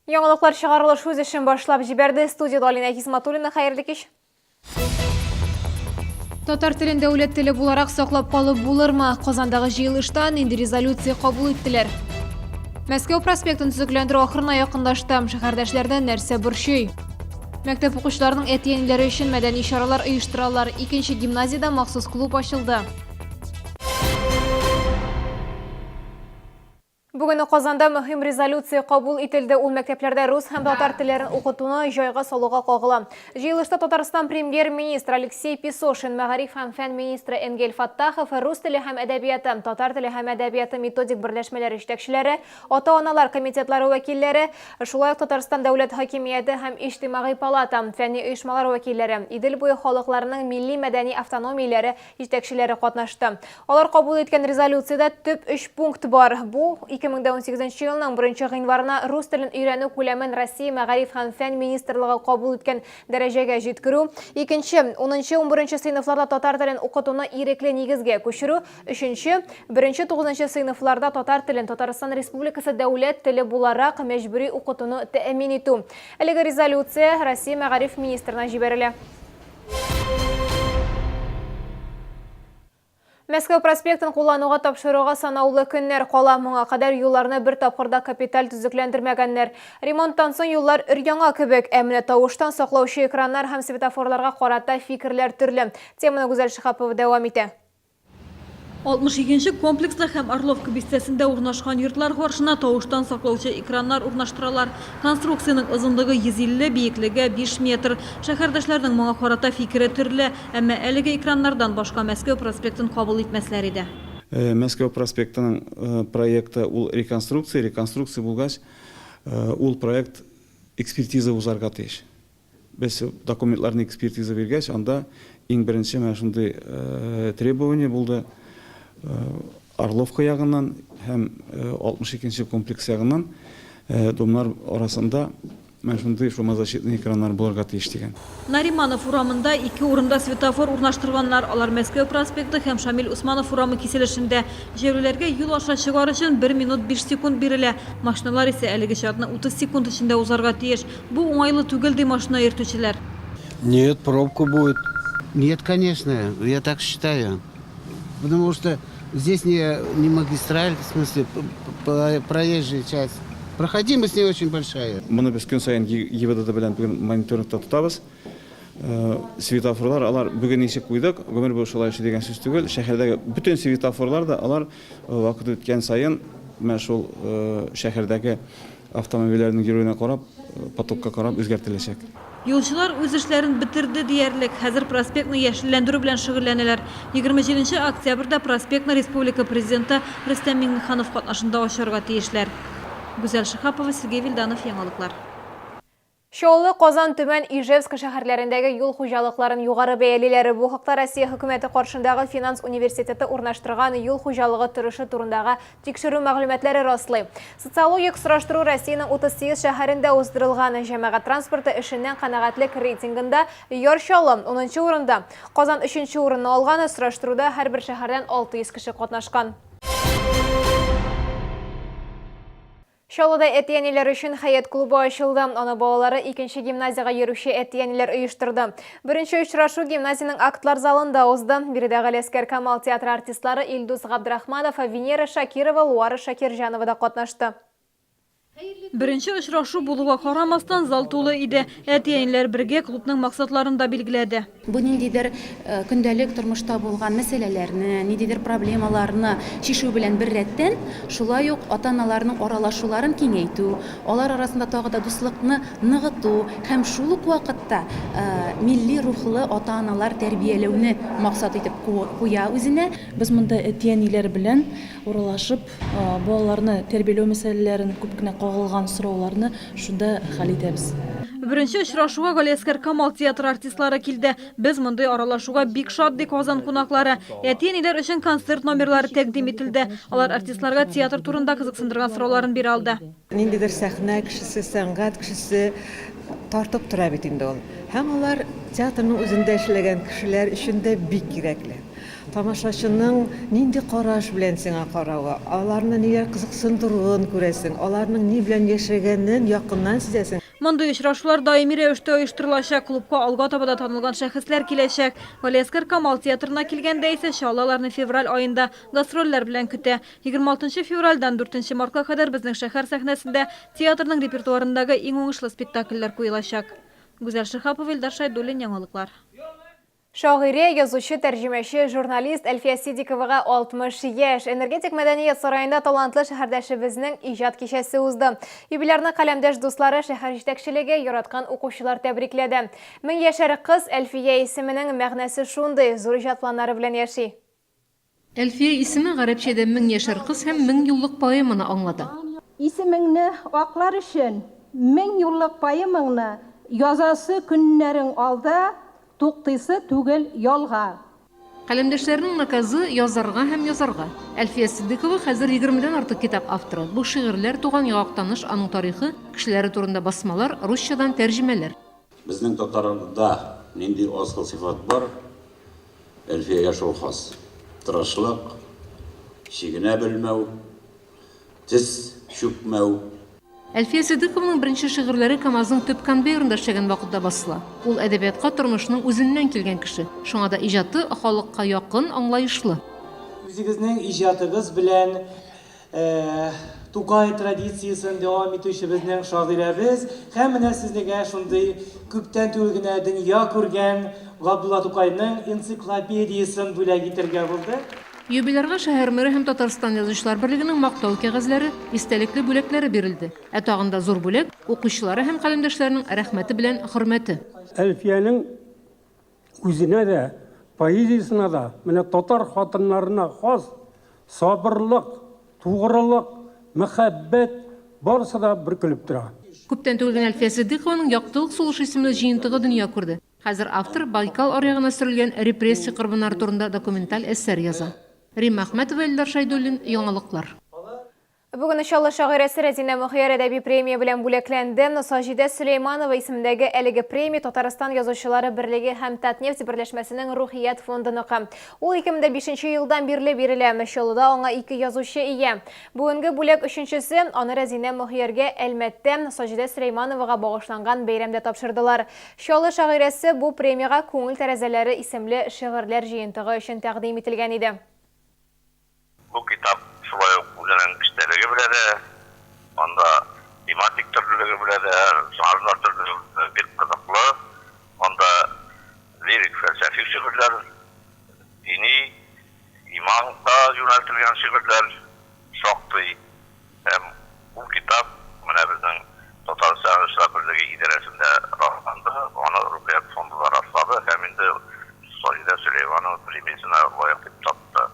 Яңалыклар чыгарылыш үз эшен башлап җибәрде. Студиядә Алинә Хисматуллина. Хәерле кич. Татар телен дәүләт теле буларак саклап калып булырмы? Казандагы җыелышта нинди резолюция кабул иттеләр? Мәскәү проспектын төзекләндерү ахырына якынлашты. Шәһәрдәшләрне нәрсә борчый? Мәктәп укучыларының әти-әниләре өчен мәдәни чаралар оештыралар. Икенче гимназиядә махсус клуб ачылды. Бүген Казанда мөһим резолюция кабул ителде. Ул мәктәпләрдә рус һәм татар телләрен укытуны җайга салуга кагыла. Җыелышта Татарстан премьер-министры Алексей Песошин, мәгариф һәм фән министры Энгель Фаттахов, рус теле һәм әдәбияты, татар теле һәм әдәбияты методик берләшмәләре җитәкчеләре, ата-аналар комитетлары вәкилләре, шулай ук Татарстан дәүләт хакимияте һәм Иҗтимагый палата, фәнни оешмалар вәкилләре, Идел буе халыкларының милли-мәдәни автономияләре җитәкчеләре катнашты. Алар кабул иткән резолюциядә төп өч пункт бар. Бу, 2018 нче елның беренче гыйнварына рус телен өйрәнү күләмен Россия Мәгариф һәм фән министрлыгы кабул иткән дәрәҗәгә җиткерү. Икенче, унынчы-унберенче сыйныфларда татар телен укытуны ирекле нигезгә күчерү. Өченче, беренче-тугызынчы сыйныфларда татар телен Татарстан Республикасы дәүләт теле буларак мәҗбүри укытуны тәэмин итү. Әлеге резолюция Россия мәгариф министрына җибәрелә. Мәскәү проспектын куллануга тапшыруга санаулы көннәр кала. Моңа кадәр юлларны бер тапкыр да капиталь төзекләндермәгәннәр. Ремонттан соң юллар өр-яңа кебек. Ә менә тавыштан саклаучы экраннар һәм светофорларга карата фикерләр төрле. Теманы Гүзәл Шиһапова дәвам итә. 62 нче комплекслы һәм Орловка бистәсендә урнашкан йортлар каршына тавыштан саклаучы экраннар урнаштыралар. Конструкциянең озынлыгы 150, биеклеге 5 метр. Шәһәрдәшләрнең моңа карата фикере төрле, әмма әлеге экраннардан башка Мәскәү проспектын кабул итмәсләр иде. Мәскәү проспектының проекты ул реконструкция, реконструкция булгач, ул проект экспертиза узарга тиеш. Без документларны экспертиза биргәч, анда иң беренче менә шундый требование булды. Орловка ягыннан һәм 62 нче комплекс ягыннан домнар арасында менә шундый шумозащитный экраннар булырга тиеш дигән. Нариманов урамында ике урында светофор урнаштырганнар. Алар Мәскәү проспекты һәм Шамил Усманов урамы киселешендә. Җәяүлеләргә юл аша чыгар өчен бер минут биш секунд бирелә. Машиналар исә әлеге чатны 30 секунд эчендә узарга тиеш. Бу уңайлы түгел, ди машина йөртүчеләр. Нет, пробка будет. Нет, конечно, я так считаю. Потому что здесь не, не магистраль, в смысле, проезжая часть. Проходимость не очень большая. Моны без көн саен ГИБДД белән бүген мониторингта тотабыз. Светофорлар, алар бүген ничек куйдык, гомер буе шулай эшли дигән сүз түгел. Шәһәрдәге бөтен светофорлар да алар вакыт үткән саен менә шул шәһәрдәге Автомобильләрнең йөрүенә карап, потокка карап үзгәртеләчәк. Юлчылар үз эшләрен бетерде диярлек. Хәзер проспектны яшелләндерү белән шөгыльләнәләр. 27 нче октябрьдә проспектны республика Президенты Рөстәм Миңнеханов катнашында ачарга тиешләр. Гүзәл Шиһапова, Сергей Вильданов, Яңалыклар. Чаллы, Казан, Төмән, Ижевск шәһәрләрендәге юл хуҗалыкларын югары бәялиләр. Бу хакта Россия Хөкүмәте каршындагы Финанс университеты урнаштырган юл хуҗалыгы торышы турындагы тикшерү мәгълүматлары раслый. Социологик сораштыру Россиянең 38 шәһәрендә уздырылган. Җәмәгать транспорты эшеннән канәгатьлек рейтингында Яр Чаллы, унынчы урында. Казан өченче урынны алган. Сораштыруда һәрбер шәһәрдән 600 кеше катнашкан. Чаллыда әти-әниләр өчен Хәят клубы ачылды. Аны балалары икенче гимназиягә йөрүче әти-әниләр оештырды. Беренче очрашу гимназиянең актлар залында узды. Биредә Галиәскәр Камал театры артистлары Илдус Габдрахманов, Венера Шакирова, Луара Шакирҗанова да катнашты. Беренче очрашу булуга карамастан, зал тулы иде. Әти-әниләр бергә клубның максатларын да билгеләде. Бу ниндидер көндәлек тормышта булган мәсьәләләрне, ниндидер проблемаларны чишү белән беррәттән, шулай ук ата-аналарның аралашуларын киңәйтү, алар арасында тагы да дуслыкны ныгыту һәм шул ук вакытта милли рухлы ата-аналар тәрбияләүне максат итеп куя үзенә. Без монда әти-әниләр белән аралашып, балаларны тәрбияләү мәсьәләләрен, күп кенә кагылган сорауларны шунда хәл итәбез. Беренче очрашуга Галиәсгар Камал театры артистлары килде. Без мондый аралашуга бик шат, ди Казан кунаклары. Әти-әниләр өчен концерт номерлары тәкъдим ителде. Алар артистларга театр турында кызыксындырган сорауларын бирә алды. Ниндидер сәхнә кешесе, сәнгать кешесе тартып тора бит инде ул. Һәм алар театрның үзендә эшләгән кешеләр өчен дә бик кирәкле. Тамашачының нинди караш белән сиңа каравы, аларны ниләр кызыксындыруын күрәсең, аларның ни белән яшәгәнен якыннан сизәсең. Мондый очрашулар даими рәвештә оештырылачак. Клубка алга таба да танылган шәхесләр киләчәк. Галиәсгар Камал театрына килгәндә исә, Чаллы аларны февраль аенда гастрольләр белән көтә. 26 февральдән 4 мартка кадәр безнең шәһәр сәхнәсендә театрның репертуарындагы иң уңышлы спектакльләр куелачак. Гүзәл Шиһапова, Илдар Шәйдуллин, Яңалыклар. Шагыйрә, язучы, тәрҗемәче, журналист Әлфия Сидиковага 60 яшь. Энергетик мәдәният сараенда талантлы шәһәрдәшебезнең иҗат кичәсе узды. Юбилярны каләмдәш дуслары, шәһәр җитәкчелеге, яраткан укучылар тәбрикләде. Меңьяшәр кыз Әлфия исеменең мәгънәсе шундый, зур иҗат планнары белән яши. Әлфия исеме гарәпчәдә меңьяшәр кыз һәм меңьюллык поэманы аңлата. Исемеңне аклар өчен меңьюллык поэмаңны язасы көннәрең алда, туктыйсы түгел ялга. Каләмдәшләренең наказы, язарга һәм язарга. Әлфия Ситдыйкова хәзер егермедән артык китап авторы. Бу шигырьләр, туган як Актаныш, аның тарихы, кешеләре турында басмалар, русчадан тәрҗемәләр. Безнең татарда нинди асыл сыйфат бар, Әлфиягә шул хас. Тырышлык, чигенә белмәү, тез чүкмәү. Әлфия Сиддыйкованың беренче шигырьләре КАМАЗның төп конвейерында эшләгән вакытта басыла. Ул әдәбиятка тормышның үзеннән килгән кеше. Шуңа да иҗаты халыкка якын, аңлаешлы. Үзегезнең иҗатыгыз белән Тукай традициясен дәвам итүче безнең шагыйрәбез һәм менә сезнегә шундый күптән түгел генә дөнья күргән Габдулла Тукайның энциклопедиясен бүләк итәргә булдык. Юбилярга шәһәр мэры һәм Татарстан Язучылар берлегенең Мактау кәгазьләре, истәлекле бүләкләре бирелде. Ә тагын да зур бүләк, укучылары һәм каләмдәшләренең рәхмәте белән хөрмәте. Әлфиянең Үзенә дә, поэзиясенә дә менә татар хатыннарына хас сабырлык, тугрылык, мәхәббәт, барысы да бөркелеп тора. Күптән түгел генә Әлфия Ситдыйкованың Яктылык сулышы исемле җыентыгы дөнья күрде. Хәзер автор Байкал аръягына сөрелгән репрессия корбаннары турында документаль әсәр яза. Римма Әхмәтова, Илдар Шәйдуллин, Яңалыклар. Бүген Чаллы шагыйрәсе Рәзинә Мөхияр әдәби премия белән бүләкләнде. Саҗидә Сөләйманова исемендәге әлеге премия Татарстан Язучылары берлеге һәм Татнефть берләшмәсенең Рухият фондыныкы. Ул 2005 нче елдан бирле бирелә. Чаллыда аңа ике язучы ия. Бүгенге бүләк өченчесе, аны Рәзинә Мөхияргә Әлмәттә Саҗидә Сөләймановага багышланган бәйрәмдә тапшырдылар. Чаллы шагыйрәсе бу премиягә Күңел тәрәзәләре исемле шигырьләр җыентыгы өчен тәкъдим ителгән иде. Бу китап шулай ук үзенең эчтәлеге белә дә, анда тематик төрлелеге белә дә, жанрлар төрлелеге белә дә бик кызыклы. Анда лирик фәлсәфи шигырьләр, дини, иманга юнәлтелгән шигырьләр шактый. Һәм ул китап менә безнең Татарстан Язучылар берлеге идарәсендә расланды, аны Рухият фонды да раслады һәм инде Саҗидә Сөләйманова премиясенә лаек дип тапты.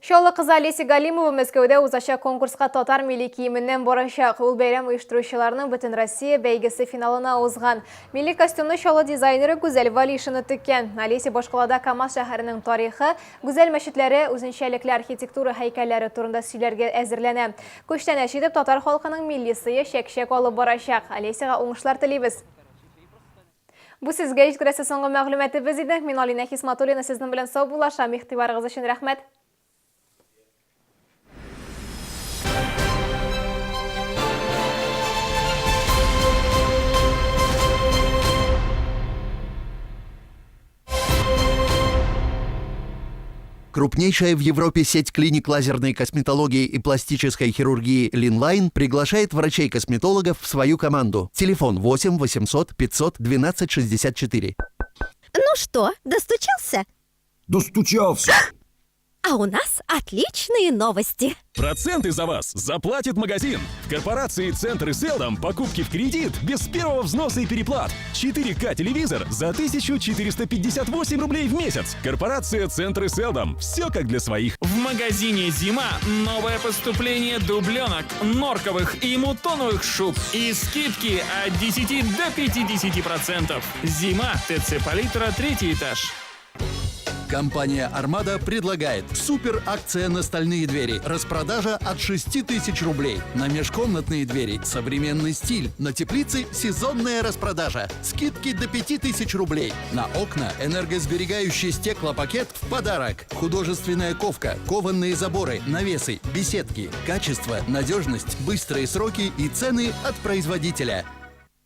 Чаллы кызы Олеся Галимова Мәскәүдә узачак конкурска татар милли киеменнән барачак. Ул бәйрәм оештыручыларның Бөтенроссия бәйгесе финалына узган. Милли костюмны Чаллы дизайнеры Гүзәл Валишина теккән. Олеся башкалада КАМАЗ шәһәренең тарихы, гүзәл мәчетләре, үзенчәлекле архитектура һәйкәлләре турында сөйләргә әзерләнә. Күчтәнәч итеп татар халкының милли сые чәк-чәк алып барачак. Олесяга уңышлар телибез! Бу сезгә җиткерәсе соңгы мәгълүматыбыз иде. Мин Алинә Хисматуллина сезнең белән саубуллашам. Игътибарыгыз өчен рәхмәт. Крупнейшая в Европе сеть клиник лазерной косметологии и пластической хирургии Линлайн приглашает врачей-косметологов в свою команду. Телефон 8 800 500 12 64. Ну что, достучался? Достучался. А у нас отличные новости. Проценты за вас заплатит магазин. В корпорации «Центр» и «Селдом» покупки в кредит без первого взноса и переплат. 4К телевизор за 1458 рублей в месяц. Корпорация «Центр» и «Селдом». Все как для своих. В магазине «Зима» новое поступление дубленок, норковых и мутоновых шуб. И скидки от 10 до 50%. «Зима», ТЦ «Палитра», третий этаж. Компания «Армада» предлагает супер акция на стальные двери. Распродажа от 6000 рублей. На межкомнатные двери современный стиль. На теплице сезонная распродажа. Скидки до 5000 рублей. На окна энергосберегающий стеклопакет в подарок. Художественная ковка, кованные заборы, навесы, беседки. Качество, надежность, быстрые сроки и цены от производителя.